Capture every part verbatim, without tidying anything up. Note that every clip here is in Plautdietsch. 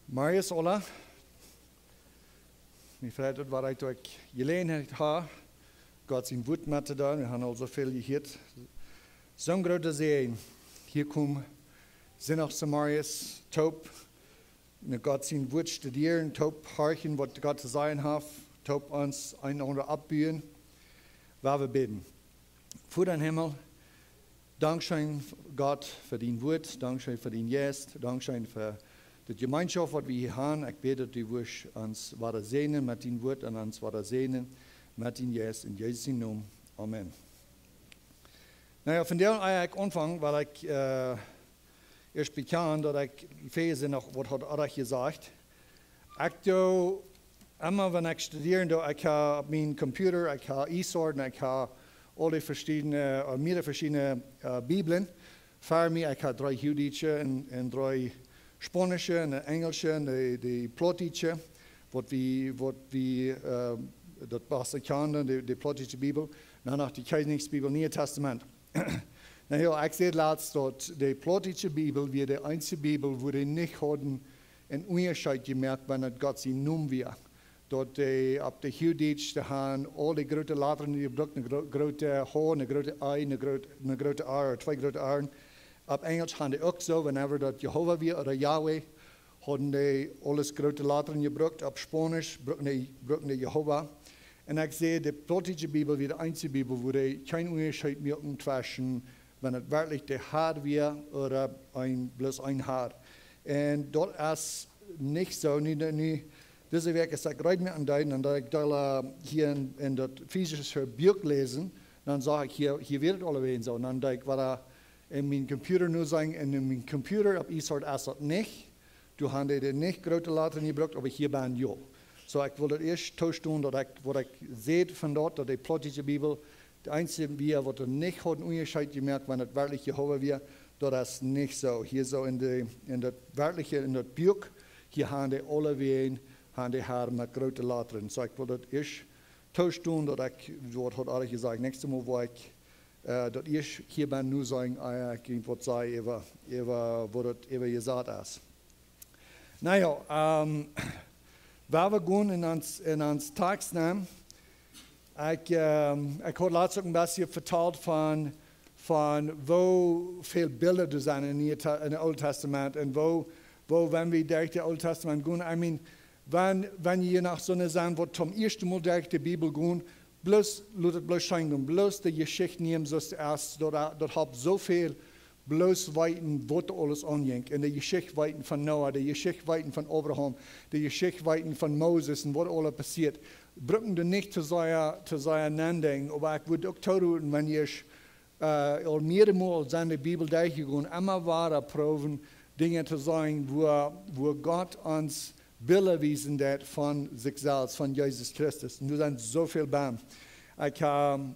Morjes aula. Mie freit daut, waut ekj uk jeläajen ha, Gott sien Wuat met to deelen. Wie haben aul soo väl jehieet. Soo'n groota Säajen. Hia komen Sindach zemorjes toop, no Gott sien Wuat studieren, toop horchen, waut Gott to sajen haft, toop ons eenaunda oppbuen. Lot ons bäden. Voda em Himmel, dankscheen, Gott, fa dien Wuat, dankscheen fa dien Jeist, dankscheen fa de Jemeenschoft, waut wie hia haben. Ekj bäd, daut du wurscht ons wada säajnen met dien Wuat un ons wada säajnen met dien Jeist. En Jesus sien Nomen. Amen. Na jo, vondoag, ea ekj aunfang, well ekj, äh, ieescht bekjanen, daut ekj väl Sindach waut haud oajch jesajcht. Ekj doo emma, wan ekj studieren doo, ekj hab opp mienen Computer, ekj hab eSword un ekj hab aul dee veschiedne, äh, mearere veschiedne, äh, Bibeln fa mie. Ekj hab dree huachdietsche un, un dree spaunische un eene enjelsche un dee, dee plautdietsche, waut wie, waut wie, äh, daut baste kjanen, dee, dee plautdietsche Bibel, dan noch dee Kjeisnichsbibel, Niee Tastament. Na jo, ekj säd latst, daut dee plautdietsche Bibel wia dee eensje Bibel, wua dee nich hauden eenen Unjascheet jemoakt, wan daut Gott sien Nomen wia. Daut dee opp dee Huachdietsch, dee haben aul dee groote Latren jebrukt, een gro-, groote H, een groote I, een groot-, een groote R, twee groote R's. Opp Enjelsch haben dee uk soo, whenever daut Jehowa wia ooda Yahweh, hauden dee aules groote Latren jebrukt. Opp Spaunisch bruckten dee, bruckten dee Jehowa. Un ekj säd, dee plautdietsche Bibel wia dee eensje Bibel, wua dee kjeen Unjascheet moaken tweschen, wan et werkjlich de Har wia ooda een, bloos een Har. Un daut es nich soo. Nu, nu, nu, dise Wäakj es daut reed met een Deed, un daut ekj doa, äh, hia en, en daut physische Buak läsen, dan sach ekj hia, hia wia et aulawäajen soo. Un dan deed ekj wada en mienen Computer noseenen, un en mienen Computer opp eSword es daut nich. Doa haben dee dee nich groote Latren jebrukt, oba hia bie jo. Soo, ekj well daut ieescht toostonen, daut ekj, waut ekj säd von daut, daut dee plautdietsche Bibel dee eensje wia, waut doa nich haud eenen Unjascheet jemoakt, wan et werkjlich Jehowa wia. Daut es nich soo. Hia soo en dee, en daut werkjliche, en daut Buak, hia haben dee aulawäajen, haben dee Har met groote Latren. Soo, ekj well daut ieescht toostonen, daut ekj, waut haud oajch jesajcht, näakjstet Mol woa ekj, äh, daut ieescht hia bie noseenen, ea ekj irjent waut saj äwa, äwa waut daut äwa jesajcht es. Na jo, ähm, wua wie gonen en ons, en ons Tekst nämen. Ekj, ähm, ekj haud latst uk een bät vetalt von, von woo väl Bilda doa sent en Niee Te-, en daut Oole Tastament un woo, woo, wan wie derch daut Oole Tastament gonen, I mean, wan, wan jie noch soone sent, waut toom ieeschten Mol derch de Bibel gonen, bloos, lot et bloos scheen gonen, bloos de Jeschicht nämen, soo aus et es, daut, daut halpt soo väl, bloos weeten, waut aules aunjinkj. Un de Jeschicht weeten von Noah, de Jeschicht weeten von Abraham, de Jeschicht weeten von Moses un waut aules passieet. Brucken doa nich too sea, too sea nodenkjen, oba ekj wudd uk toroden, wan jie, äh, aul mearere Mol sent de Bibel derchjegonen, emma wada proowen, Dinja to seenen, wua, wua Gott ons Bilda wiesen deed von sikj selfst, von Jesus Christus. Un doa sent soo väl bie. Ekj, ähm,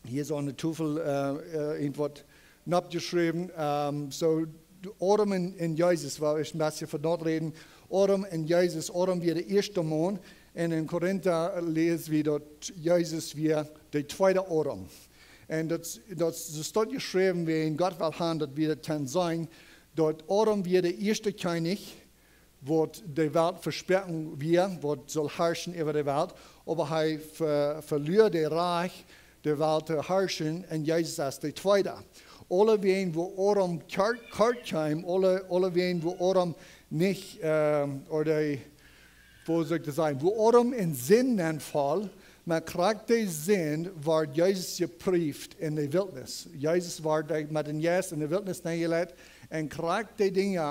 hia soo aun de Tofel, äh, äh, irjent waut nopp jeschräwen. Ähm, soo, Adam un, un Jesus, woa ekj een bät von daut räden. Adam un Jesus, Adam wia de ieeschte Maun. Un en Korinta läs wie, daut Jesus wia de tweede Adam. Un daut, daut es doa jeschräwen, wan Gott well haben, daut wie daut kjennen seenen, daut Adam wia de ieeschte Kjennich, waut de Welt vesproaken wia, waut sull harschen äwa de Welt, oba hee ve-, veluar daut Rajcht, de Welt to harschen, un Jesus es de tweede. Aulawäajen, wua Adam kort, kort kjeem, aule, aulawäajen, wua Adam nich, ähm, ooda de, woo saul ekj daut sajen, wua Adam en Sind nenfoll, oba krakjt de Sind wort Jesus jepreeft en de Wiltnis. Jesus wort de, met dän Jeist en de Wiltnis nenjeleit, un krakjt de Dinja,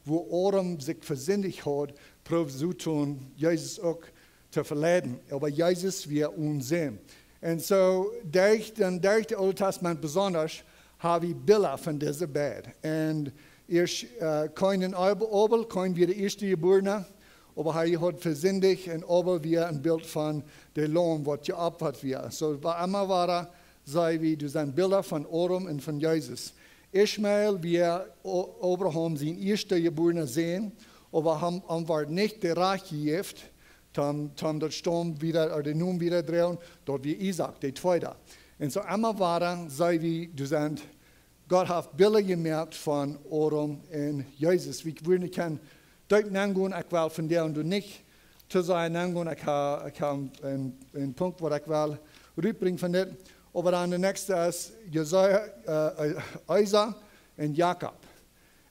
wua Adam sikj vesindjt haud, proowd Soton Jesus uk to veleiden. Oba Jesus wia one Sind. Un soo, derch, dan derch daut Oole Tastament besonda, ha wie Bilda von dise beid. Un ieescht, äh, Kain un Abel, Abel, Kain wia de ieeschte Jebuarne, oba hee haud vesindjt, un Abel wia een Bilt von de Laum, waut jeopfat wia. Soo, wua emma wada, seenen wie, doa sent Bilda von Adam un von Jesus. Ismael wia O-, Abraham sien ieeschte jebuarna Sän, oba am, am wort nich daut Rajcht jejäft, toom, toom daut Staum wieda, ooda dän Nomen wieda droagen, daut wia Isaak, de tweede. Un soo emma wada, seenen wie, doa sent, Gott haft Bilda jemoakt von Adam un Jesus. Wie wudden kjennen deep nengonen, ekj well von doa un doa nich to sajen nengonen, ekj ha, ekj ha een, een Punkt waut ekj well rutbrinjen von dit. Oba dan de näakjste es Jesaja, äh, Esau un Jakob.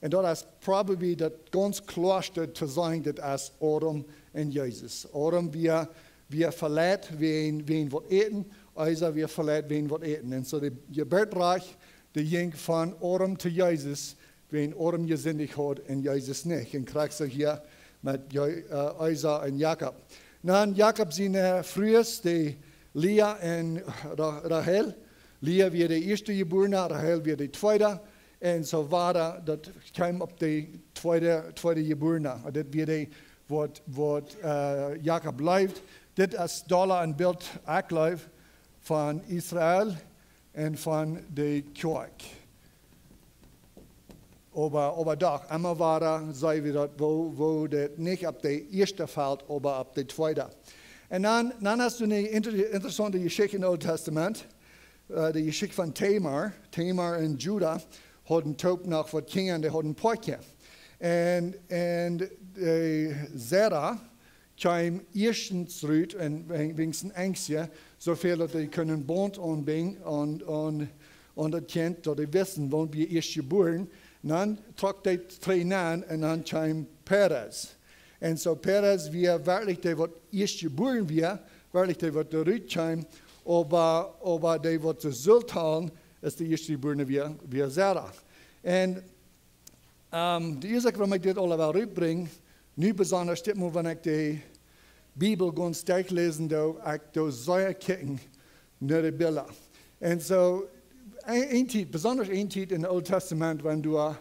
Un daut es probably daut gaunz kloaste to seenen, daut es Adam un Jesus. Adam wia, wia veleit wäajen, wäajen waut äten, Esau wia veleit wäajen waut äten. Un soo de Jeburtsrajcht, dee jinkj von Adam to Jesus, wäajen Adam jesindicht haud un Jesus nich. Un krakjt soo hia met Jo-, äh, Esau un Jakob. Dan Jakob siene Frues, dee Lea un Ra-, Rachel. Lea wia de ieeschte jebuarne, Rachel wia de tweede. Un soo wieda, daut kjeem opp de tweede, tweede jebuarne. Dit wia dee waut, waut, äh, Jakob leeft. Dit es dolla een Bilt, ekj jleew, von Israel un von de Kjoakj. Oba, oba doch, emma wieda seenen wie daut, woo, woo dit nich opp de ieeschte felt, oba opp de tweede. Un dan, dan hast du eene inter-, interessaunte Jeschicht em Oolen Tastament, äh, de Jeschicht von Tamar. Tamar un Juda hauden toop noch waut Kjinja, dee hauden een Poakje. Un, un de Sara kjeem ieeschtens rut un wen-, weens een Enjstje, soo väl daut dee kunnen Baunt aunbinjen aun, aun, aun daut Kjint, daut dee wisten, wan wia ieescht jebuaren. Un dan trock dee twee nenn un dan kjeem Perez. Un soo Perez wia werkjlich dee waut ieescht jebuaren wia, werkjlich dee waut doa rut kjeem, oba, oba dee waut de Sultan es, de ieescht jebuarne wia, wia Sara. Un Ähm, de Uasoak wuarom ekj dit aula well rutbrinjen, nu besonda dit Mol, wan ekj de Bibel gaunz derchläsen doo, ekj doo sea kjikjen no de Bilda. Un soo, een, een Tiet, besonda een Tiet em Oolen Tastament, wan doa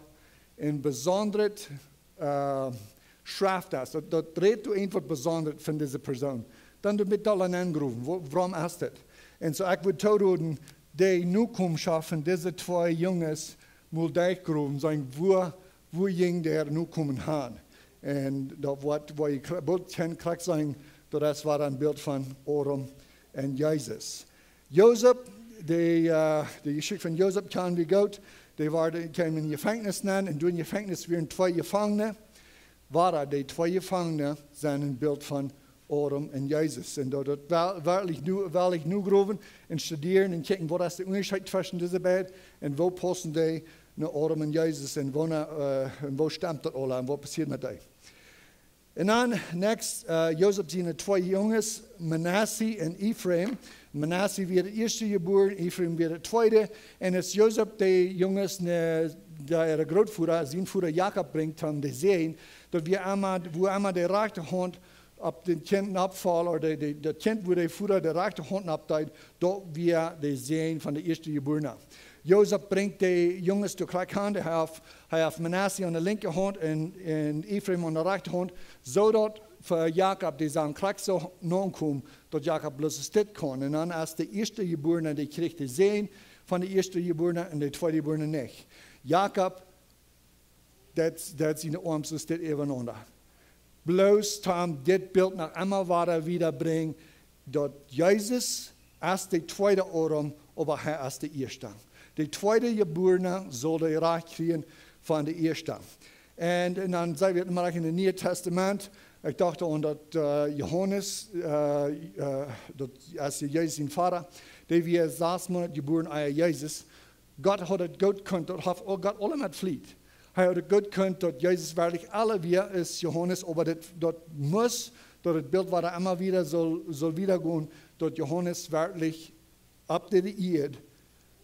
een besondret, äh, Schreft es, daut, daut rät doa irjent waut Besondret von dise Persoon, dan doo met aula nengrowen, wua-, wuarom es dit? Un soo, ekj wudd toroden, de Nokomschoft von dise twee Junges mol derchgrowen, seenen, wua, wua jinkj de Nokomen han. Un daut woat, wua jie kra-, boolt kjennen krakjt seenen, daut es wada een Bilt von Adam un Jesus. Josef, de, äh, de Jeschicht von Josef kjanen wie goot. Dee wia, kjeem em Jefenkjnis nenn un doa em Jefenkjnis wieren twee Jefangne. Wada, dee twee Jefangne sent een Bilt von Adam un Jesus. Un daut, daut well, well ekj nu, well ekj nu growen un studieren un kjikjen, waut es de Unjascheet tweschen dise beid un woo paussen dee no Adam un Jesus un woo, äh, un woo stemt daut aula un waut passieet met dee? Un dan next, äh, Josef siene twee Junges, Manasse un Efraim. Manasse wia de ieeschte jebuaren, Efraim wia de tweede. Un aus Josef de Junges no äare Grootvoda, sien Voda Jakob brinjt, om de Säajen, daut wia emma, wua emma de rajchte Haunt opp daut Kjint nopp foll, ooda de, de, daut Kjint, wua de Voda de rajchte Haunt nopp deed, daut wia de Säajen von de ieeschte jebuarne. Josef brinjt de Junges to krakjt han, hee haft, hee haft Manasse aun de linkje Haunt un, un Efraim aun de rajchte Haunt, soo daut fa Jakob, dee sent krakjt soo nokomen, daut Jakob bloos dit kunn. Un dan es de ieeschte jebuarne, dee kjrieech de Säajen von de ieeschte jebuarne un de tweede jebuarne nich. Jakob, daut, daut sent de Oames, dit äwarenaunda. Bloos om dit Bilt noch emol wada wieda brinjen, daut Jesus es de tweede Adam, oba hee es de ieeschta. De tweede jebuarne saul de Rajcht kjrieen von de ieeschta. Un, un dan seenen wie mau em Nieen Tastament. Ekj docht aun daut, äh, Johanes, äh, äh, daut es Jesus sien Voda, dee wia sas Moonat jebuaren, ea Jesus. Gott haud et goot kunt, daut haft uk Gott aula met Fliet. Hee haud et goot kunt, daut Jesus werkjlich ella wia aus Johanes, oba daut, daut must, daut et Bilt wada emma wieda saul, saul wieda gonen, daut Johanes werkjlich opp de Ieed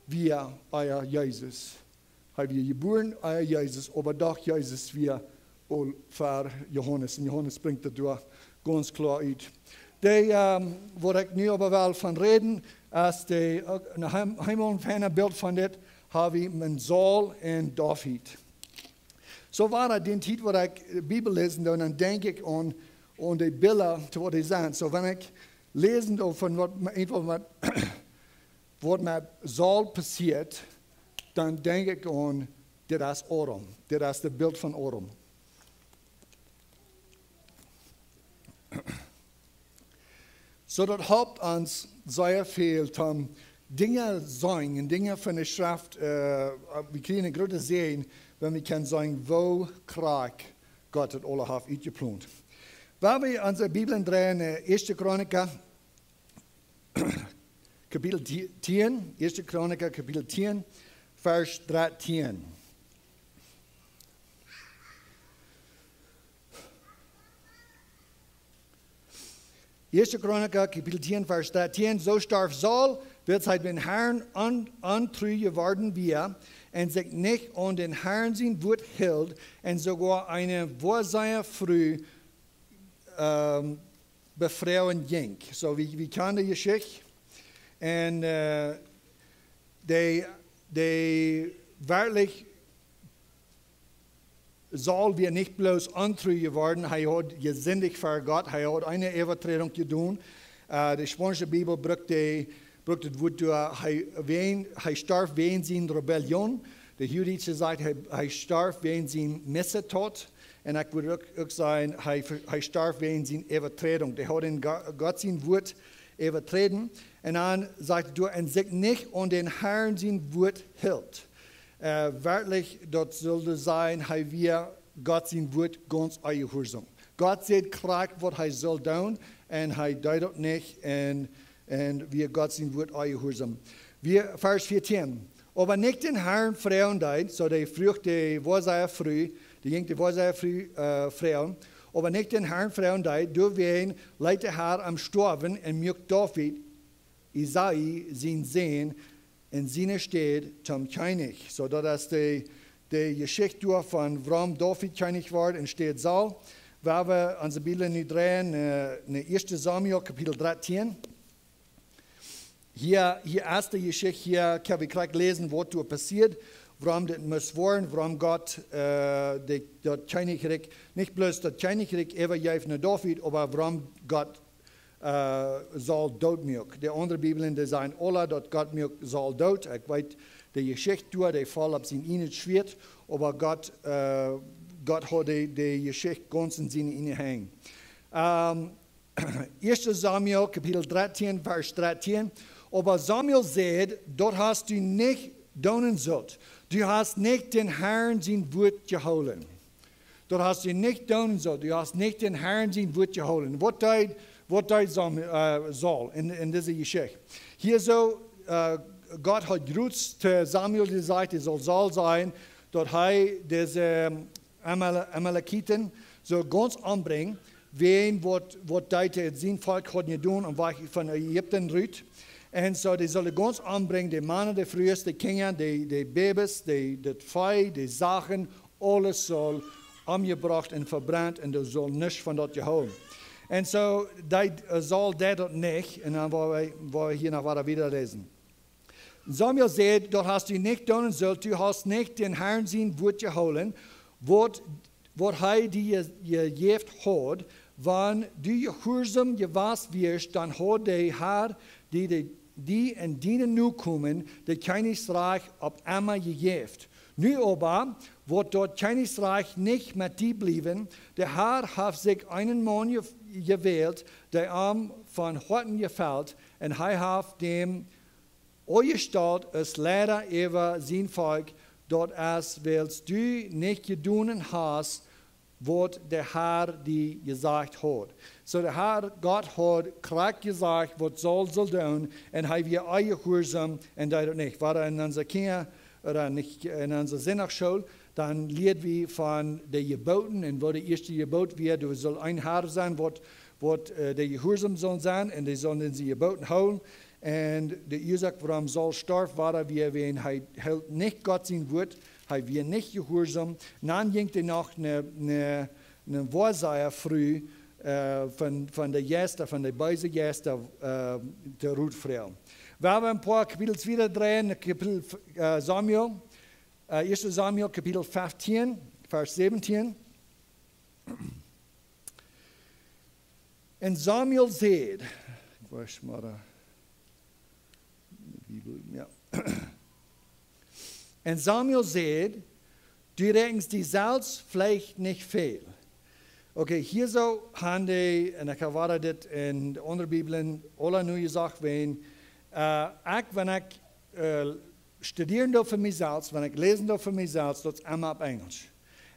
wia ea Jesus. Hee wia jebuaren ea Jesus, oba doch Jesus wia aul ver Johanes. Un Johanes brinjt daut doa gaunz kloa ut. De, ähm, waut ekj nu oba well von räden, es de, äh, een heem-, heemlich een fein Bilt von dit, ha wie met Saul un David. Soo wia daut dee Tiet, waut ekj Bibel läsen doo, dan denkj ekj aun, aun de Bilda, to waut dee sent. Soo, wan ekj läsen doo von waut, waut met, waut met Saul passieet, dan denkj ekj aun, dit es Adam. Dit es daut Bilt von Adam. Soo, daut halpt ons sea väl, om Dinja seenen un Dinja von de Schreft, äh, wie kjrieen een grootet Säajen, wan wie kjennen seenen, woo krakjt Gott haft aules utjeplont. Wan wie onse Bibeln dreien, äh, Ieeschte Chronika, Kapitel tieen, Ieeschte Chronika, Kapitel tieen, Varsch dartieen. Ieeschte Chronika, Kapitel tieen, Varsch dartieen. Soo storf Saul, wiels hee dän Herrn on-, ontru jeworden wia, un sikj nich aun dän Herrn sien Wuat hilt, un soogoa eene Woasaja Fru, ähm, befroagen jinkj. Soo, wie, wie kjanen de Jeschicht. Un, äh, dee, dee werkjlich Saul wia nich bloos ontru jeworden, hee haud jesindicht ver Gott, hee haud eene Äwaträdunk jedonen. Äh, de spaunsche Bibel brukt de, brukt daut Wuat doa, hee, wäajen, hee storf wäajen siene Rebellion. De Huagdietsche sajcht, hee, hee storf wäajen siene Missetat. Un ekj wudd uk, uk sajen, hee, hee storf wäajen siene Äwaträdunk. Dee haud en Go-, Gott sien Wuat äwaträden. Un dan sajcht et doa, un sikj nich aun dän Herrn sien Wuat hilt. Äh, werkjlich, daut sull sajen, hee wia Gott sien Wuat gaunz onjehuarsom. Gott säd krakjt waut hee sull doonen, un hee deed daut nich, un, un wia Gott sien Wuat onjehuarsom. Wie, Varsch veatieen. Oba nich dän Herrn froagen deed, soo dee fruach de Woasaja Fru, dee jinkj de Woasaja Fru, äh, froagen, oba nich dän Herrn froagen deed, doawäajen leet de Herr am stoawen un muak David, Isai sien Sän, en siene Städ toom Kjennich. Soo, daut es de, de Jeschicht doa von wuarom David Kjennich wort enne Städ Saul. Wie haben onse Bibel nu dreien, äh, no Ieeschte Samuel, Kapitel dartieen. Hia, hia es de Jeschicht, hia kjenn wie krakjt läsen, waut doa passieet, wuarom dit must woaren, wuarom Gott, äh, de, daut Kjennichrikj, nich bloos daut Kjennichrikj äwajeef no David, oba wuarom Gott äh, Saul doot muak. De aundre Bibeln, dee sajen aule, daut Gott muak Saul doot. Ekj weet, de Jeschicht doa, dee foll opp sien ieejnet Schwieet, oba Gott, äh, Gott haud de, de Jeschicht gaunz en siene ieejne Henj. Ähm, Ieeschte Samuel, Kapitel dartieen, Varsch dartieen. Oba Samuel säd: "Daut hast du nich doonen sult. Du hast nich dän Herrn sien Wuat jehoolen." Daut hast du nich doonen sult. Du hast nich dän Herrn sien Wuat jehoolen. Waut deed, waut deed Sam-, äh, Saul en, en dise Jeschicht? Hia soo, äh, Gott haud jrods to Samuel jesajcht, hee sull Saul sajen, daut hee dise, ähm, Amal-, Amalekiten sull gaunz ombrinjen, wäajen waut, waut dee to sien Volkj hauden jedonen un wajch von Ägipten rut. Un soo, dee sullen gaunz ombrinjen, de Mana, de Frues, de Kjinja, de, de Babys, de, daut Vee, de Sachen, aules sull omjebrocht un vebrent un doa sull nuscht von daut jehoolen. Un soo, dee, äh, Saul deed daut nich, un dan woa wie, woa wie hia noch wieda läsen. Samuel säd: "Daut hast du nich doonen sult, du hast nich dän Herrn sien Wuat jehoolen, waut, waut hee die je-, jejäft haud, wan du jehuarsom jewast wieescht, dan haud de Herr die, de, die un diene Nokomen daut Kjennichrikj opp emma jejäft. Nu oba woat daut Kjennichrikj nich met die bliewen. De Herr haft sikj eenen Maun je-, jewält, dee am von Hoaten jefelt, un hee haft däm aunjestalt aus Leida äwa sien Volkj, daut es, wiels du nich jedonen hast, waut de Herr die jesajcht haud." Soo, de Herr Gott haud krakjt jesajcht, waut Saul sull doonen, un hee wia onjehuarsom un deed daut nich. Wie hauden en onse Kjinja, ooda nich, en onse Sindachschool, dan lieed wie von de Jebooten, un waut daut ieeschte Jeboot wia, doa sull een Herr sennen, waut, waut, äh, dee jehuarsom sullen sennen, un dee sullen siene Jebooten hoolen. Un de Uasoak, wuarom Saul storf, wia, wia, wäajen hee hilt nich Gott sien Wuat, hee wia nich jehuarsom. Dan jinkj hee no eene, eene, eene Woasaja Fru, äh, von, von de Jeista, von de beese Jeista, äh, to Rot froagen. Wie haben een poa Kapitels wieda dreien, Kapitel, äh, Samuel, äh, Ieeschte Samuel, Kapitel fieftieen, Varsch säwentieen. Un Samuel säd, ekj weet mau, äh, Bibel, jo. Un Samuel säd: "Du räakjenst die selfst veleicht nich väl." Okay, hia soo haben dee, un ekj hab dit en de aundre Bibeln aula nu jesajcht, wan, äh, ekj, wan ekj, äh, studieren doo fa mie selfst, wan ekj läsen doo fa mie selfst, daut es emma opp Enjlisch.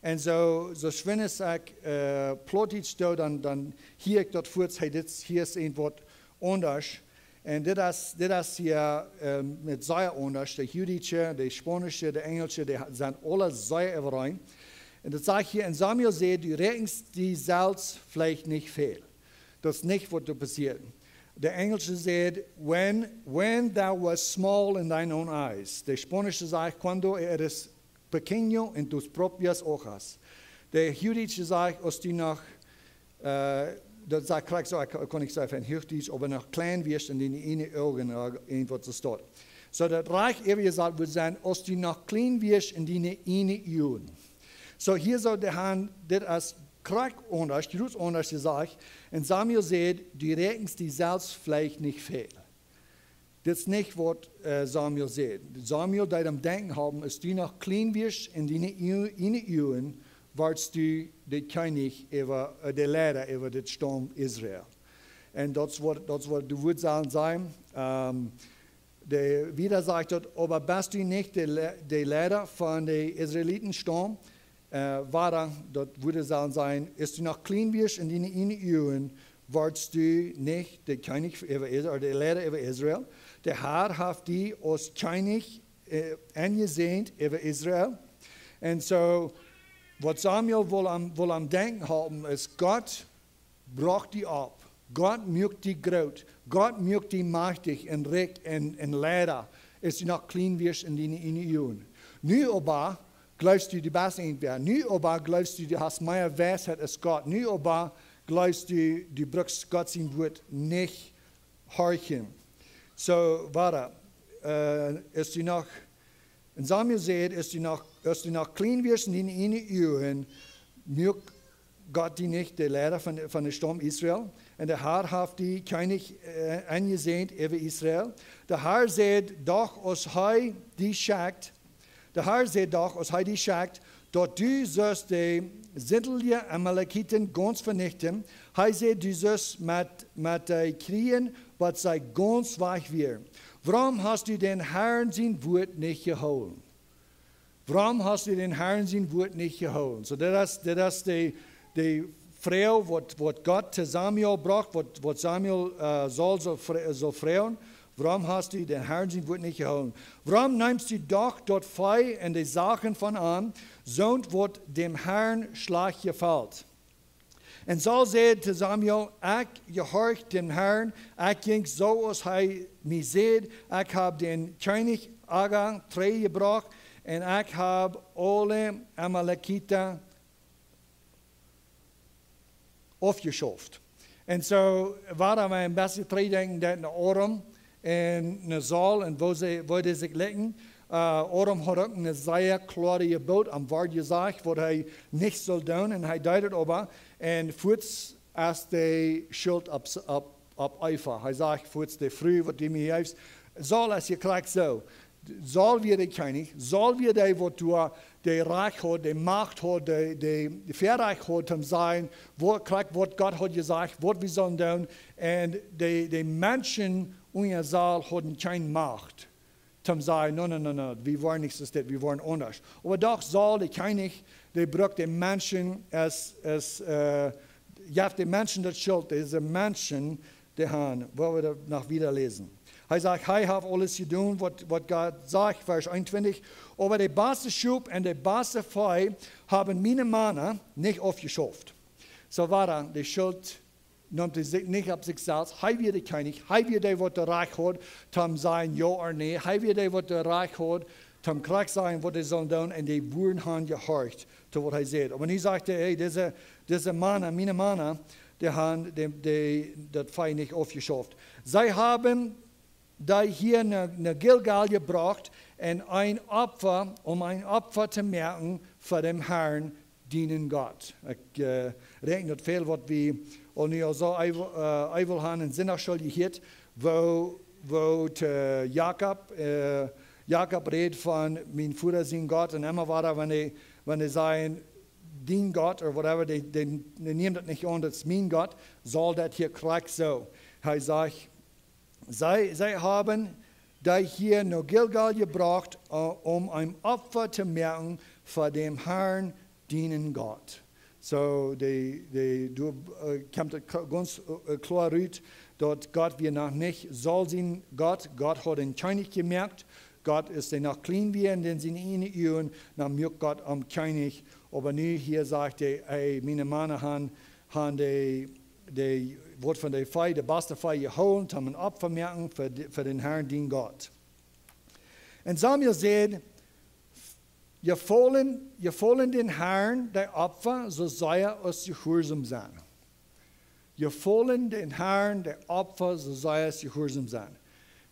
Un soo, soo schwind aus ekj, äh, Plautdietsch doo, dan, dan hia ekj daut fuaz, hey, dit hia es irjentwaut aundasch. Un dit es, dit es hia, ähm, met sea aundasch. De Huagdietsche, de Spaunsche, de Enjelsche, dee ha-, sent aule sea äwareen. Un daut sajcht hia, un Samuel säd: "Du räakjenst die selfst veleicht nich väl." Daut es nich waut doa passieet. De Enjelsche sajcht: "When, when thou wast small in thine own eyes." De Spaunsche sajcht: "Cuando eres pequeño en tus propios ojos." De Huagdietsche sajcht: "Aus du noch", äh, daut sajcht krakjt soo, ekj kaun nich sajen Huagdietsch, oba noch kjlien wieescht en diene ieejne Uagen, äh, irjentwaut soo steit. Soo daut rajcht äwa jesajcht wudd sennen: "Aus du noch kjlien wieescht en diene ieejne Uagen." Soo hia soo de Harr dit aus krakjt aundasch, jroz aundasch jesajcht. Un Samuel säd: "Du räakjenst die selfst veleicht nich väl." Dit es nich waut, äh, Samuel säd. Samuel deed am denkjen haben: "Aus du noch kjlien wieescht en diene Ue-, ieejne Uagen, wordst du de Kjennich äwa, äh, de Leida äwa dit Staum Israel." Un daut es waut, daut es waut doa wudd sellen sennen. Ähm, de, wieda sajcht daut: "Oba best du nich de Le-, de Leida von de Israeliten Staum?" Äh, wada, daut wudd sellen sennen: "Aus du noch kjlien wieescht en diene ieejne Uagen, wordst du nich de Kjennich äwa Israel, ooda de Leida äwa Israel. De Harr haft die aus Kjennich, äh, aunjesäajent äwa Israel." Un soo, waut Samuel wull am, wull am denkjen haben, es: Gott brukt die opp. Gott muak die groot. Gott muak die majchtich un rikj un, un Leida. Aus du noch kjlien wieescht en diene ieejne Uagen. Nu oba jleefst du, du best irjentwäa. Nu oba jleefst du, du hast mea Weisheit aus Gott. Nu oba jleefst du, du brukst Gott sien Wuat nich horchen. Soo, wada, äh, aus du noch, un Samuel säd: "Aus du noch, aus du noch kjlien wieescht en diene ieejne Uagen, muak Gott die nich de Leida von, von de Staum Israel? Un de Harr haft die Kjennich, äh, aunjesäajent äwa Israel. De Harr sajcht doch, aus hee die schekjt, de Harr sajcht doch, aus hee die schekjt, daut du sust de sindelje Amalekiten gaunz venichten. Hee sajcht, du sust met, met dee kjrieen, waut see gaunz wajch wieren. Wuarom hast du dän Harn sien Wuat nich jehoolen?" Wuarom hast du dän Harn sien Wuat nich jehoolen? Soo, daut es, daut es de, de Froag, waut, waut Gott to Samuel brocht, waut, waut Samuel, äh, Saul soo fro-, soo froagen: "Wuarom hast du dän Harn sien Wuat nich jehoolen? Wuarom neemst du doch daut Vee un de Sachen von am, soont waut däm Harn schlajcht jefelt?" Un Saul säd to Samuel: "Ekj jehorcht däm Harn, ekj jinkj soo aus hee mie säd, ekj hab dän Kjennich Agag trigjjebrocht un ekj hab aule Amalekiten aufjeschauft." Un soo, wada wie een bät trigjdenkjen, daut no Adam un no Saul un woo see, woo dee sikj likjten. Äh, Adam haud uk een sea kloaret Boolt aum Wort jesajcht, waut hee nich sull doonen, un hee deed et oba. Un fuaz es de Schult opp, opp, opp Eva. Hee sajcht fuaz: "De Fru, waut du mie jeefst." Saul es hia krakjt soo. Saul wia de Kjennich, Saul wia dee, waut doa de Rajcht haud, de Macht haud, de, de, de Väarajcht haud, om to sajen, waut, krakjt waut Gott haud jesajcht, waut wie sullen doonen. Un de, de Menschen unja Saul hauden kjeene Macht om to sajen: "No, no, no, no, wie woaren nich soo, dit, wie woaren aundasch." Oba doch Saul, de Kjennich, dee brukt de Menschen aus, aus, äh, jeef de Menschen daut Schult, dise Menschen, dee han, woa wie daut noch wieda läsen. Hee sajcht, hee haft aules jedonen, waut, waut Gott sajcht, Varsch eenuntwintich: "Oba de baste Schop un de baste Vee haben miene Mana nich aufjeschauft." Soo wia de Schult, neem hee sikj nich opp sikj selfst. Hee wia de Kjennich, hee wia dee, waut de Rajcht haud, om to sajen jo ooda nä. Hee wia dee, waut de Rajcht haud, om krakjt sajen, waut dee sullen doonen, un dee wudden han jehorcht to waut hee säd. Oba nu sajcht hee: "Hey, dise, dise Mana, miene Mana, dee han, dee, dee, daut Vee nich aufjeschauft. See haben dee hia no, no Gilgal jebrocht, om een Opfa, om een Opfa to moaken fa däm Harn, dienen Gott." Ekj, äh, räakjen daut väl, waut wie aul nu aul soo eewel, äh, eewel han en Sindachschool jehieet, woo, woo to Jakob, äh, Jakob rät von mien Voda sien Gott, un emma wada, wan dee, wan dee sajen dien Gott, or whatever, dee, dee, dee nämen daut nich aun, daut es mien Gott, Saul daut hia krakjt soo. Hee sajcht, see, see haben dee hia no Gilgal jebrocht, äh, om een Opfa to moaken fa däm Harn, dienen Gott. So, de, de, doa, äh, kjemt et kl-, gaunz, äh, kloa rut, daut Gott wia noch nich Saul sien Gott. Gott haud een Kjennich jemoakt. Gott es dee noch kjlien wia enn siene ieejne Uagen, dan muak Gott am Kjennich. Oba nu hia sajcht hee, hey, miene Mana han, han de, de, waut von de Vee, de baste Vee jehoolen, om een Opfa moaken fa de, fa dän Herrn, dien Gott. Un Samuel säd, jefolen, jefolen dän Herrn de Opfa soo sea aus jehuarsom sennen. Jefolen dän Herrn de Opfa soo sea aus jehuarsom sennen.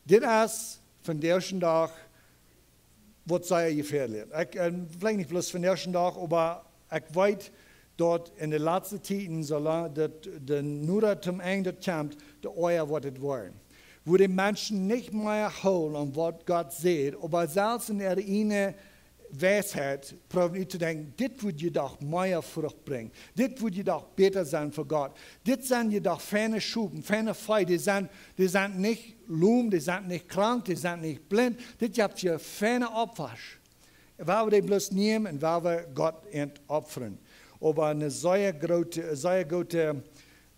Dit es vondoag dän Dach waut sea jefäalich. Ekj, äh, veleicht nich bloos vondoag dän Dach, oba ekj weet daut enn de latste Tieden, soo lang daut de Nura tom Enj daut kjemt, de oaja woat et woaren. Wua de Menschen nich mea hoolen aun waut Gott sajcht, oba selfst enn äare ieejne Weisheit proowen uttodenkjen, dit wudd je doch mea Frucht brinjen. Dit wudd je doch bäta sennen fa Gott. Dit sent je doch feine Schop, feine Vee. Dee sent, dee sent nich lom, dee sent nich krank, dee sent nich blint. Dit jeft je feine Opfasch. Wua wie dee bloos nämen un wua wie Gott an opfren. Oba een sea grootet, sea grootet,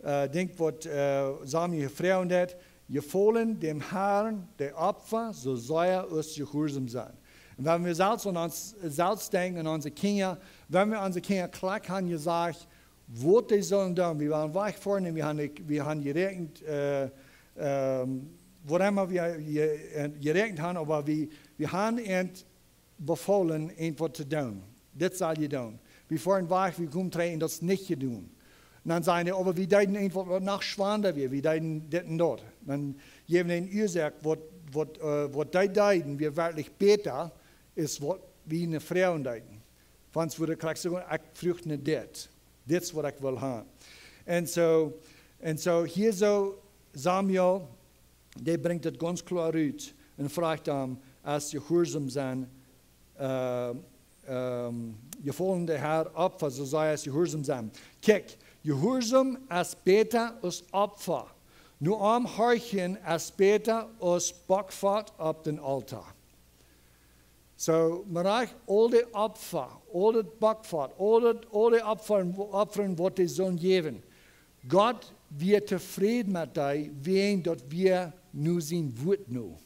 äh, Dinkj waut, äh, Samuel jefroacht haft, jefolen dän Herrn de Opfa soo sea aus jehuarsom sennen. Un wan wie selfst aun ons selfst denkjen un onse Kjinja, wan wie onse Kjinja krakjt han jesajcht, waut dee sellen doonen, wie wieren wajch von un wie han, wie han jeräakjent, äh, ähm, whatever wie je-, äh, jeräakjent han, oba wie, wie han an befolen, irjentwaut to doonen. Dit saul jie doonen. Wie foaren wajch, wie komen trigj un daut es nich jedonen. Un dan sajen dee, oba wie deeden irjentwaut waut noch schwanda wia, wie deeden dit un daut. Dan jäwen dee eene Uasoak, waut, waut, äh, waut dee deeden, wia werkjlich bäta aus waut wie ne Froag deeden. Wan see wudden krakjt sajen, ekj fruach no dit. Dit es waut ekj well han. Un soo, un soo hia soo Samuel, dee brinjt et gaunz kloa rut un froacht am, aus jehuarsom sennen, äh, ähm, jefolen dän Herrn Opfa soo sea aus jehuarsom sennen. Kjikj, jehuarsom es bäta aus Opfa. No am horchen es bäta aus Bockfat opp dän Altoa. So, mau rajcht aul dee Opfa, aul daut Bockfat, aul daut, aul dee Opfa, Opfa waut dee sellen jäwen. Gott wia tofräd met dee, wäajen daut wia no sien Wuat no.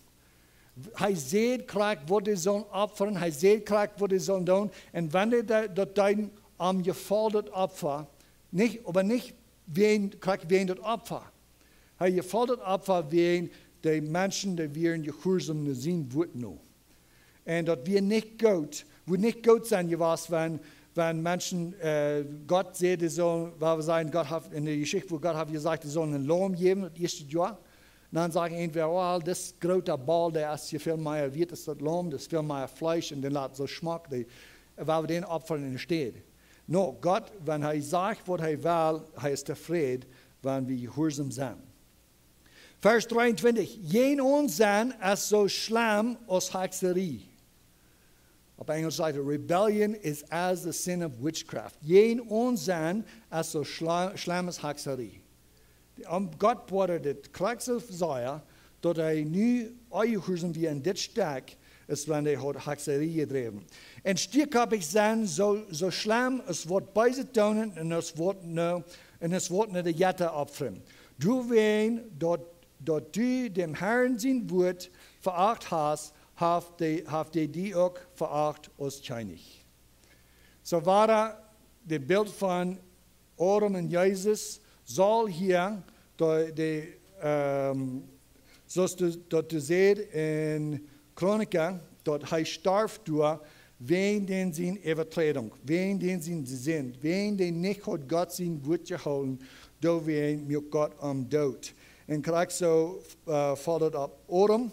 Hee säd krakjt waut dee sellen opfren, hee säd krakjt waut dee sellen doonen. Un wan dee da-, daut deeden, am jefoll daut Opfa, nich, oba nich wäajen, krakjt wäajen daut Opfa. Hee jefoll daut Opfa wäajen de Menschen, dee wieren jehuarsom no sien Wuat no. Un daut wia nich goot, wudd nich goot sennen jewast, wan, wan Menschen, äh, Gott säd, dee sellen, wua wie sajen, Gott haft, enn de Jeschicht, wua Gott haft jesajcht, dee sellen een Laum jäwen, daut ieeschte Joa. Dan sajcht irjentwäa, oh, daut groota Ball, dee es je väl mea wieet aus daut Laum, daut es väl mea Fleesch un dee lat soo schmock, dee, wua wie dän opfren enne Städ. No, Gott, wan hee sajcht, waut hee well, hee es tofräd, wan wie jehuarsom sent. Varsch dreeuntwintich, jun Onsenn es soo schlemm aus Hakjserie. Opp Enjlisch sajcht et, rebellion is as the sin of witchcraft. Jun Onsenn es soo schla-, schlemm aus Hakjserie. Am Gott woat dit krakjt soo sajen, daut hee nu onjehuarsom wia enn dit Stekj, es wan hee haud Hakjserie jedräwen. Un stiekoppich sennen soo, soo schlemm aus waut Beeset doonen un aus waut no, un aus waut no de Jetta opfren. Doawäajen daut, daut du däm Herrn sien Wuat veacht hast, haft dee, haft dee die uk veacht aus Kjennich. Soo wia daut Bilt von Adam un Jesus, Saul hia, de, de, ähm, soo aus daut, daut sajcht enn Chronika, daut hee storf doa, wäajen dän siene Äwaträdunk, wäajen dän siene Sind, wäajen dee nich haud Gott sien Wuat jehoolen, doawäajen muak Gott am doot. Un krakjt soo, äh, foll daut opp Adam,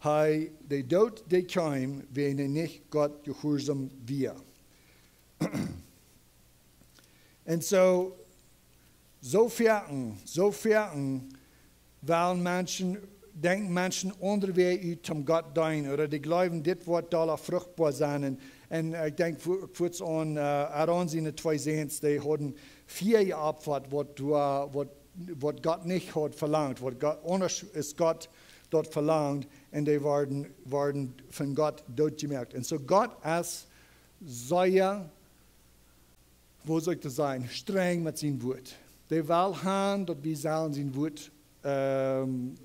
hee, de Doot, dee kjeem, wäajen hee nich Gott jehuarsom wia. Un soo, soo foaken, soo foaken wellen Menschen, denkjen Menschen aundre Wäaj ut om Gott deenen, ooda dee jleewen, dit woat dolla fruchtboa sennen. Un, un ekj denkj fu-, fuaz aun, äh, Aaron siene twee Säns, dee hauden Vieeh jeopfat, waut, äh, waut, waut Gott nich haud velangt, waut Gott, aundasch aus Gott daut velangt, un dee worden, worden von Gott dootjemoakt. Un soo Gott es sea woo saul ekj daut sajen, strenj met sien Wuat. Dee well han daut wie sellen sien Wuat, ähm,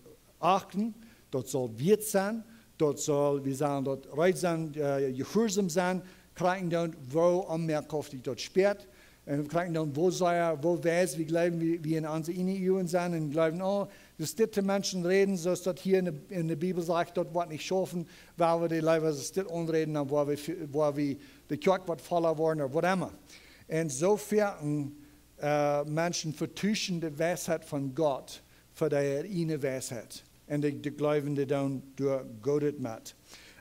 achten, daut saul wieet sennen, daut saul, wie sellen daut reed sennen, äh, jehuarsom sennen, krakjt dan woo onmäajlich daut späat. Un krakjt dan woo sea, woo wiet wie jleewen, wie, wie en onse ieejne Uagen sent un jleewen, oh, daut dit de Menschen räden, soo aus daut hia en de, en de Bibel sajcht, daut woat nich schaufen, wiels wie dee leewa soo dit aunräden, dan woa wie, woa wie de Kjoakj waut volla woaren ooda whatever. Un soo väl, äh, Menschen vetuschen de Weisheit von Gott fa äare ieejne Weisheit. Un dee, dee jleewen, dee doonen doa Goodet met.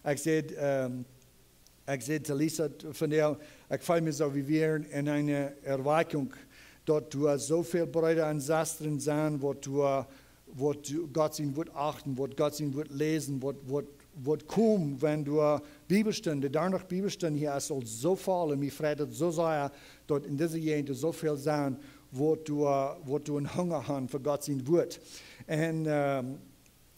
Ekj säd, ähm, ekj säd to Lisa t-, vondoag, ekj feel mie soo, wie wieren en eene Erwakjunk, daut doa soo väl Breeda un Sestren sent, waut doa, waut Gott sien Wuat achten, waut Gott sien Wuat läsen, waut, waut, waut komen, wan doa Bibelstunden, de darnach Bibelstunden hia es aul soo voll, un mie freit daut soo sea, daut en dise Jäajent soo väl sent, waut doa, waut doa een Hunga han fa Gott sien Wuat. Un, ähm,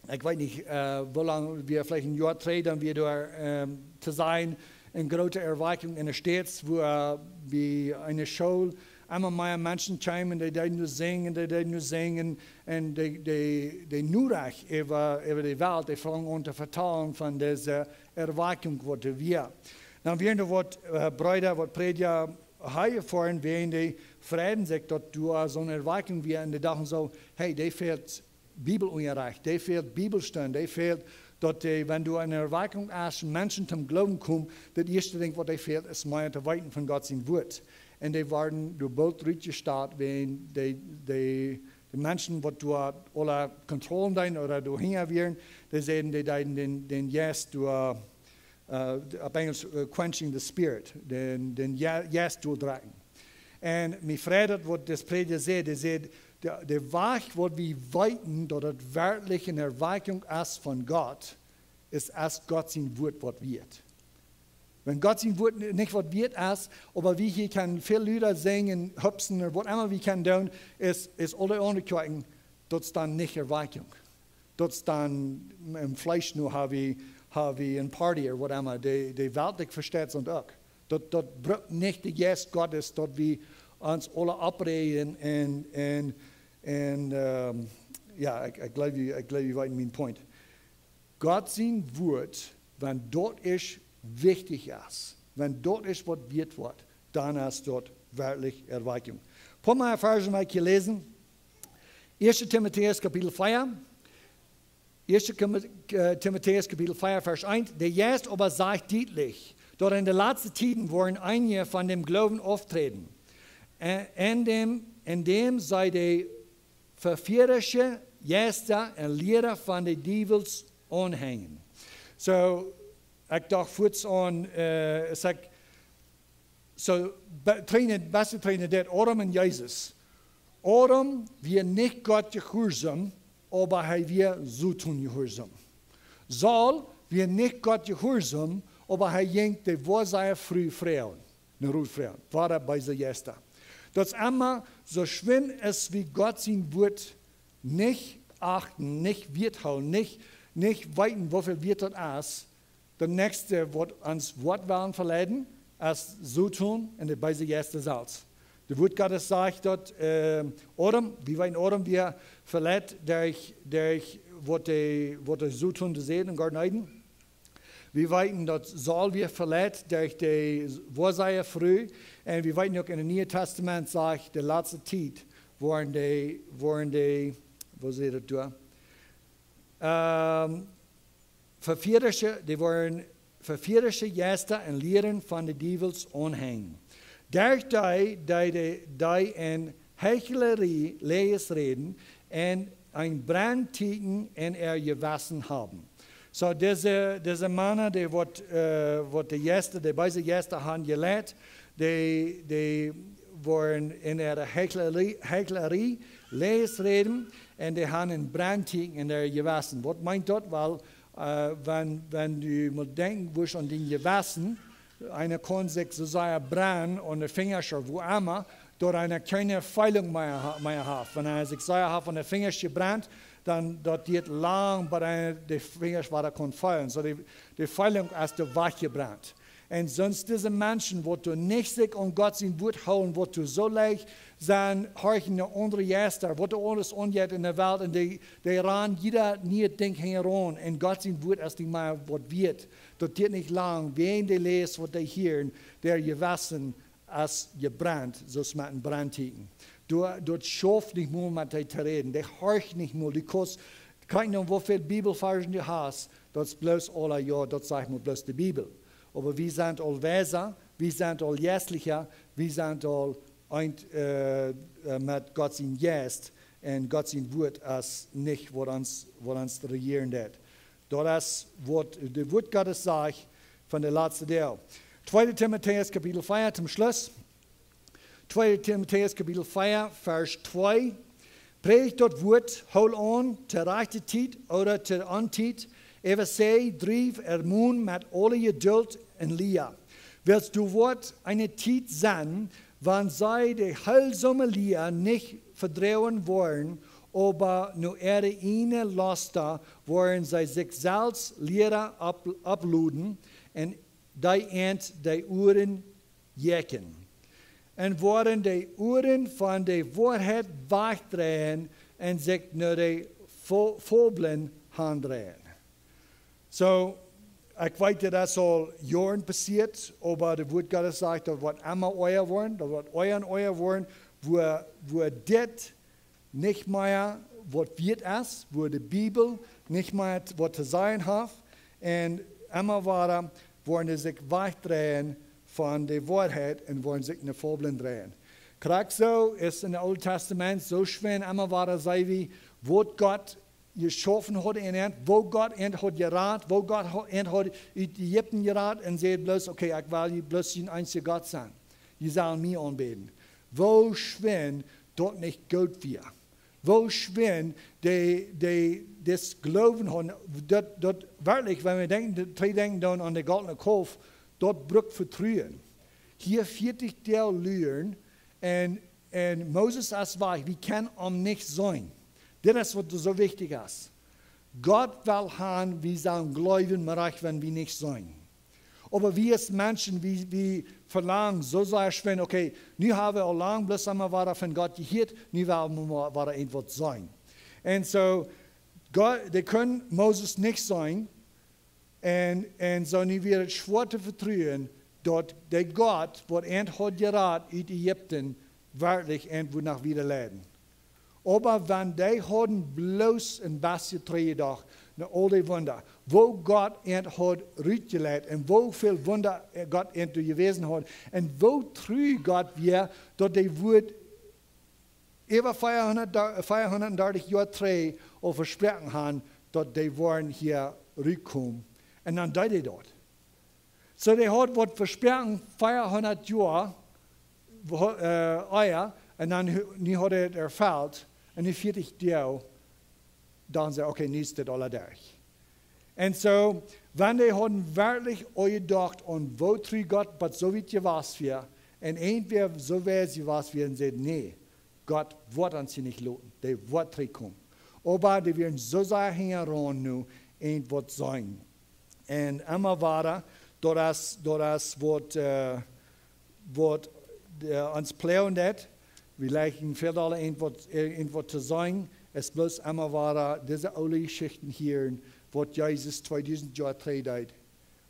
ekj weet nich, äh, woo lang, wie veleicht een Joa trigj, dan wia doa, ähm, to seenen, eene groote Erwakjunk en de States, wua, äh, bie eene School emma mea Menschen kjeemen, dee deeden nu sinjen, dee deeden nu sinjen, un dee, dee, dee Norecht äwa, äwa de Welt, dee fungen aun to vetalen von dise Erwakjunk, waut doa wia. Dan wieren doa waut, äh, Breeda, waut Prädja hia foaren, wiels dee freiden sikj, daut doa soone Erwakjunk wia, un dee dochten soo, hey, dee fält Bibelunjarecht, dee fält Bibelstunden, dee fält daut dee, wan doa eene Erwakjunk es, Menschen toom Gloowen komen, daut ieeschte Dinkj waut dee fält, es mea to weeten von Gott sien Wuat. Un dee worden doa boolt rutjestat, wiels dee, dee, de Menschen waut doa aule Kontrollen deeden ooda doa hinja wieren, dee säden, dee deeden dän, dän Jeist doa, äh, opp Enjlisch, äh, quenching the spirit, dän, dän Je-, Jeist doadrekjen. Un mie freit daut, waut dis Prädja säd, dee säd, de, de Wajch, waut wie weeten, daut et werkjlich eene Erwakjunk es von Gott, es aus Gott sien Wuat waut wieet. Wan Gott sien Wuat ni-, nich waut wieet es, oba wie hia kjennen väl Leeda sinjen, hopsen ooda whatever wie kjennen doonen, es, es aule aundre Kjoakjen, daut es dan nich Erwakjunk. Daut es dan em Fleesch nu ha wie, ha wie een Party ooda whatever. De, de Welt, ekj vesteit daut uk. Daut, daut brukt nich de Jeist Gottes, daut wie ons aule oppreajen un, un, un, ähm, jo, ekj, ekj jleew, jie, ekj jleew, jie weeten mien point. Gott sien Wuat, wan daut es wichtich es, wan daut es waut wieet woat, dan es daut werkjlich Erwakjunk. Poa mea Varsch mau hia läsen. Ieeschte Timotäus Kapitel vea. Ieeschte Timo-, äh, Timotäus Kapitel vea, Varsch eent. De Jeist oba sajcht dietlich, daut en de latste Tieden woaren eenje von däm Gloowen auftreden. Äh, en däm, en däm see de vefierische Jeista un Liera von de Diewels aunhenjen. Soo, ekj docht fuaz aun, äh, es ekj, soo, be-, trigj no, best trigj no dit, Adam un Jesus. Adam wia nich Gott jehuarsom, oba hee wia Soton jehuarsom. Saul wia nich Gott jehuarsom, oba hee jinkj de woasaje Fru froagen, ne Rot froagen, wada beese Jeista. Daut es emma soo schwind aus wie Gott sien Wuat nich achten, nich wieet hoolen, nich, nich weeten, woo väl wieet daut es, daut näakjste waut ons woat wellen veleiden, es Soton un de beese Jeista selfst. De Wuat Gottes sajcht daut, äh, Adam, wie weeten, Adam wia veleit derch, derch waut de, waut de Soton deed em Goaden Eden. Wie weeten daut Saul wia veleit derch de woasaje Fru. Un wie weeten uk en daut Niee Tastament sajcht, de latste Tiet woaren dee, woaren dee, woo sajcht daut doa? Ähm, vefierische, dee woaren vefierische Jeista un Lieren von de Diewels aunhenjen. Derch dee, dee, dee, dee en Heichlerie Läajes räden un een Brennteeken en äa Jewessen haben. Soo, dise, dise Mana, dee waut, äh, waut de Jeista, de beese Jeista han jeleit, dee, dee woaren en äare Heichlerie, Heichlerie Läajes räden un dee han een Brennteeken en äa Jewessen. Waut meent daut? Well, äh, wan, wan du motst denkjen, woo es aun dien Jewessen, eena kaun sikj soo sea brennen aun de Finjasch ooda woo emma, daut eena kjeene Feelunk mea ha-, mea haft. Wan eena sikj sea haft aun de Finjasch jebrent, dan daut diet lang, bat eena de Finjasch wada kaun feelen. Soo de, de Feelunk es doa wajchjebrent. Un sonst dise Menschen, waut doa nich sikj aun Gott sien Wuat hoolen, waut doa soo leicht sent, horchen no aundre Jeista, waut doa aules aunjeit enne Welt, un dee, dee rannen jieda niee Dinkj hinjaraun, un Gott sien Wuat es nich mea waut wieet. Daut diet nich lang, wäajen dee Läs, waut dee hieren, dee Jewessen es jebrent, soo aus met een Brenntieekjen. Doa, daut schauft nich mol met dee to räden, dee horcht nich mol, dee kost, kjikj no woo väl Bibelvarsch du hast, daut es bloos aula, jo, daut sajcht mau bloos de Bibel. Oba wie sent aul weisa, wie sent aul jeistlicha, wie sent aul eent, äh, äh, met Gott sien Jeist, un Gott sien Wuat es nich waut ons, waut ons rejieren deit. Daut es waut de Wuat Gottes sajcht von de latste Deel. Tweede Timotäus Kapitel vea, toom Schluss. Tweede Timotäus Kapitel vea, Varsch twee. Prädj daut Wuat, hool aun, to rajchte Tiet ooda to Ontiet, äwasaj, driew, ermon met aule Jeduld un Lia. Wiels doa woat eene Tiet sennen, wan see de heilsome Lia nich vedroagen woaren, oba no äare ieejne Losta woaren see sikj selfst Liera opp-, opploden, un dee an de Uaren jekjen. Un woaren de Uaren von de Woarheit wajchdreien un sikj no de Fo-, Foblen handreien. Soo, ekj weet, daut es aul Joaren passieet, oba de Wuat Gottes sajcht, daut woat emma oaja woaren, daut woat oaja un oaja woaren, woo, woo dit nich mea waut wieet es, woo de Bibel nich mea t-, waut to sajen haft, un emma wada woaren see sikj wajchdreien von de Woarheit un woaren sikj no Foblen dreien. Krakjt soo es en daut Oole Tastament, soo schwind emma wada see wie, waut Gott jeschaufen haud en an, woo Gott an haud jerat, woo Gott ha-, an haud ut Ägipten jerat, un säd bloos, okay, ekj well jie bloos een eensja Gott sennen. Jie sellen mie aunbäden. Woo schwind daut nich goot wia. Woo schwind dee, dee, dis Gloowen hauden, daut, daut werkjlich, wan wie denkjen, de, trigj denkjen dan aun de goldne Kalf, daut brukt Vetruen. Hia vieetich Doag luren un, un Moses es wajch, wie kjennen am nich seenen. Dit es waut soo wichtich es. Gott well han, wie sellen jleewen, mau uk wan wie nich seenen. Oba wie aus Menschen, wie, wie velangen soo sea schwind, okay, nu hab wie aul lang bloos emma wada von Gott jehieet, nu well wie mau wada irjentwaut seenen. Un soo, Gott, dee kunnen Moses nich seenen, un, un soo nu wia et schwoa to vetruen, daut de Gott, waut an haud jerat ut Ägipten, werkjlich an wudd noch wieda leiden. Oba wan dee hauden bloos een bät trigj jedocht no aul dee Wunda, woo Gott an haud rutjeleit un woo väl Wunda Gott an doa jewäsen haud un woo tru Gott wia, daut dee wudd äwa veahundat, veahundatdartich Joa trigj aul vesproaken han, daut dee woaren hia rutkomen. Un dan deed hee daut. Soo, dee haud waut vesproaken, veahundat Joa, wo-, äh, ea, un dan hu-, nu haud hee et erfelt, un nu vieetich Doag, dan säd hee, okay, nu es dit aula derch. Un soo, wan dee hauden werkjlich aul jedocht aun woo tru Gott bat soo wiet jewast wia, un irjentwäa soo wiet jewast wia un säd, nä, Gott woat ons hia nich loten, dee woat trigjkomen. Oba dee wieren soo sea hinjaraun nu, irjentwaut seenen. Un emma wada, daut es, daut es waut, äh, waut, äh, ons ploagen deit. Veleicht en väl aule irjentwaut, äh, irjentwaut to seenen, es bloos emma wada dise oole Jeschichten hieren, waut Jesus tweedusent Joa trigj deed.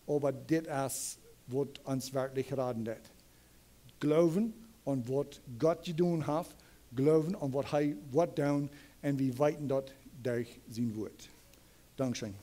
Oba dit es waut ons werkjlich raden deit. Gloowen aun waut Gott jedonen haft, gloowen aun waut hee woat doonen, un wie weeten daut derch sien Wuat. Dankscheen.